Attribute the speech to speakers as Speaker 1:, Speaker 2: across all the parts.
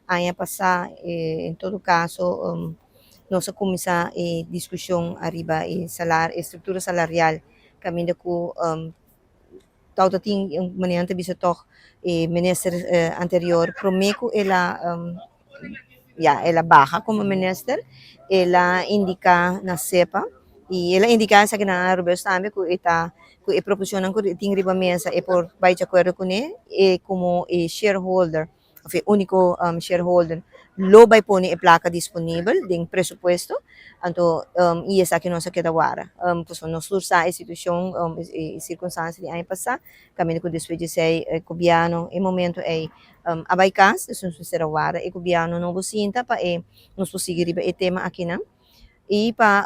Speaker 1: Aña pasá, en todo kaso, nos a kuminsá e diskushon ariba e salario, struktura salarial, kaminda ku tabatin un manera bisa toch e minister anterior promé ku el a ya, el a baha komo minister, el a indiká na SEPPA i el a indiká esaki na Arubus tambe ku e ta ku e proposishon ku tin riba mesa e por bai di akuerdo kuné e komo e shareholder òf e úniko shareholder lo bai pone e plaka disponibel den presupuesto. Anto i esaki nos a keda warda, pasobra nos tur sa e situashon, e sirkunstansia di aña pasá, kaminda ku despues di esei e gobièrnu e momento ei a bai kas. Dus nos mester a warda e gobièrnu nobo sinta pa e nos por sigui riba e tema akinan i pa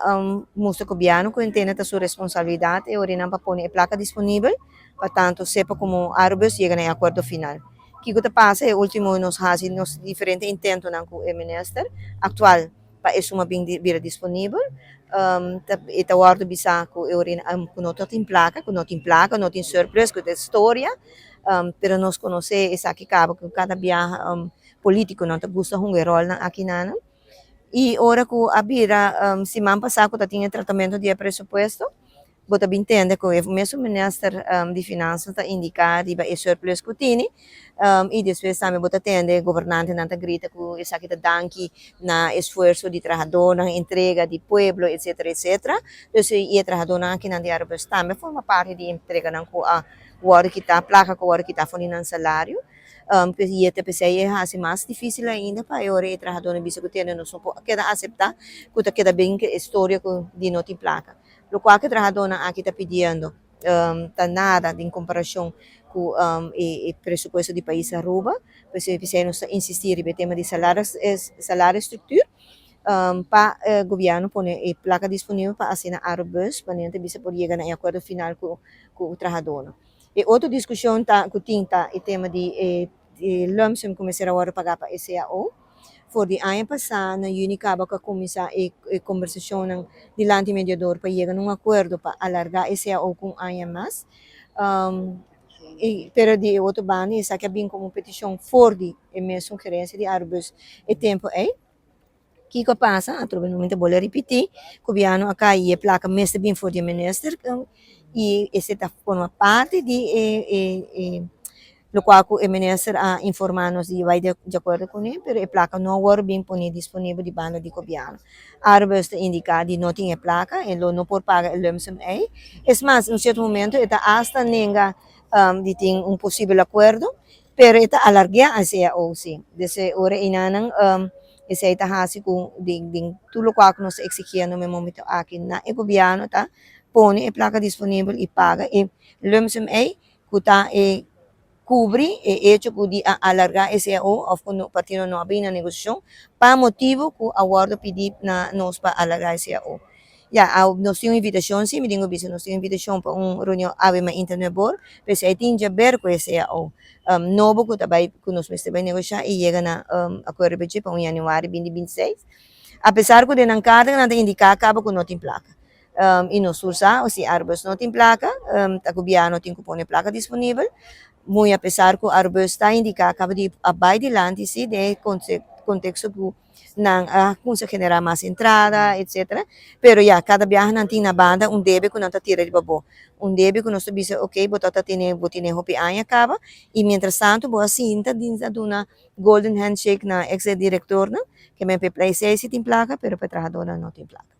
Speaker 1: mustra gobièrnu ku entende ta su responsabilidat e orinan pa pone e plaka disponibel pa tantu SEPPA komo Arubus yega na e akuerdo final. Kiko ta pasa? E último nos hasi nos diferente intentonan ku e minister aktual pa e suma bin bira disponibel. E ta wòrdu bisá ku e orina ku no tin plaka, ku no tin plaka, no tin surplus, ku ta historia, pero nos konosé esaki kaba ku kada biaha polítikonan ta gusta hunga e ròlnan akinan. I ora ku a bira siman pasá ku tatin e tratamentu di e presupuesto, bo ta bin tende ku e mesun minister di finansa ta indiká riba e surplus ku tini, i despues tambe bo ta tende gobernantenan ta grita ku esaki ta danki na esfuerso di trahadónan, entrega di pueblo, etcetera, etcetera. Dus i e trahadónan akinan di Arubus tambe forma parti di entreganan ku a wòrdu kitá, plaka ku a wòrdu kitá for di nan salario. I ta p'esei e hasi mas difísil ainda pa e ora e trahadónan bisa ku tende nos no por keda aseptá ku ta keda bin ku e storia ku di no tin plaka. Lokual ku e trahadónan aki ta pidiendo ta nada den komparashon ku e presupuesto di pais Aruba. P'esei nos ta insistí riba e tema di salario, salario structuur, pa gobièrnu pone e plaka disponibel pa asina Arubus pa nan ta bisa por yega na e akuerdo final ku trahadónan. E otro diskushon ta ku tin ta e tema di e lump sum ku mester a wòrdu pagá pa e CAO. For di aña pasá na yüni kaba ku a kuminsá e kombersashonnan dilanti mediador pa yega na un akuerdo pa alargá e CAO ku un aña mas. Pero di e otro banda esaki a bin komo un petishon for di e mesun gerensia di Arubus e tempu ei. Kiko a pasa? Atrobe no mi ta bolbe ripití, gobièrnu a kai i e plaka mester bin for di e minister i esei ta forma parti di e lokual ku e minister a informá nos di bai di akuerdo kuné, pero e plaka no a wòrdu bin pone disponibel di banda di gobièrnu. Arubus ta indiká di no tin e plaka, e lo no por paga e lump sum ei. Es mas, un sierto momento e ta asta nenga di tin un posibel akuerdo, pero e ta alargá e CAO sí. Desde ora einanan esei ta hasi ku den tur lokual ku nos ta eksigiendo na e momento aki na e gobièrnu ta pone e plaka disponibel i paga e lump sum ei ku ta e kubri e echo ku di a alargá e CAO òf ku partido no a bin na negosiashon pa motibu ku a wòrdu pidí na nos pa alargá e CAO. Ya, nos tin un invitashon sí, mi tin ku bisa nos tin un invitashon pa un reunion awe mainta nuebor, p'esei tin djaber ku e CAO nobo ku ta bai ku nos mester bai negoshá i yega na akuerdo riba dje pa un yanüari binti 26, apesar ku den nan karta nan ta indiká kaba ku no tin plaka. I nos tur sa si Arubus no tin plaka, ta gobièrnu tin ku pone plaka disponibel, muy apesar ku Arubus ta indiká kaba di a bai dilanti si den e konteksto ku nan a kuminsá generá mas entrada, etcetera. Pero ya, kada biaha nan tin na banda un debe ku nan ta tira riba bo. Un debe ku nos ta bisa, ok, bo ta tene, bo tene hopi aña kaba i mientras tanto bo a sinta dins a duna golden handshake na ex direktornan, ke men p'e esei si tin plaka, pero p'e trahadónan no tin plaka.